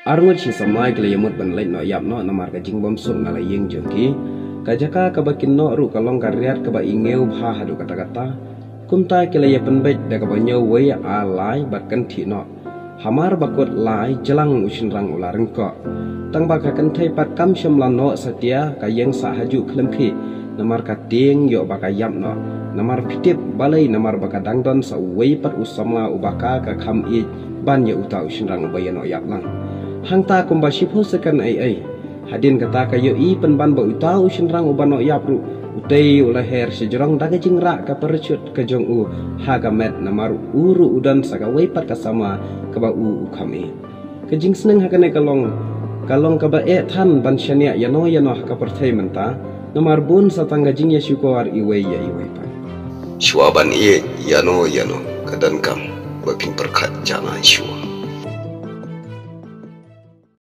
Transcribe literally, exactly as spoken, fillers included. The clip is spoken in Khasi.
Arngut shi samla ki la ïamut ban leit noh ïap noh namar ka jingbymsuk na la ïing jong ki. Ka jaka kaba kin noh ruh ka long ka riat kaba ingew bha haduh katta katta. Kumta ki la ïapynbeit da kaba ñiew wei ar lai bad kynthih noh. Hamar ba kut lai jlang u shynrang u la ryngkoh. Tang ba ka kynthei pat kam shym la noh satia ka ïeng sah hajuh khlem khih. Namar ka tieng ïoh ba ka ïap noh. Namar phi tip balei, namar ba ka dang don sa uwei pat u samla uba ka ka kham ïeit ban ïa uta u shynrang uba ïa noh ïap lang. Hangta kumba shiphew second ei ei, hadien kata ka ïohi pynban ba uta u shynrang uba noh ïap ruh, utei u la her shajrong da ka jingrah ka parachute ka jong u ha ka met, namar u ruh u don sa kawei pat ka samla kaba u u kham ïeit. Ka jingsneng ha kane ka long, ka long kaba eh than ban shaniah ïano ïano ha ka pyrthei mynta. Namar bun sa tang ka jingïashukor iwei ïa iwei pat. Shuwa ban ïeit ïano ïano, ka donkam ba phin pyrkhat jana shuwa.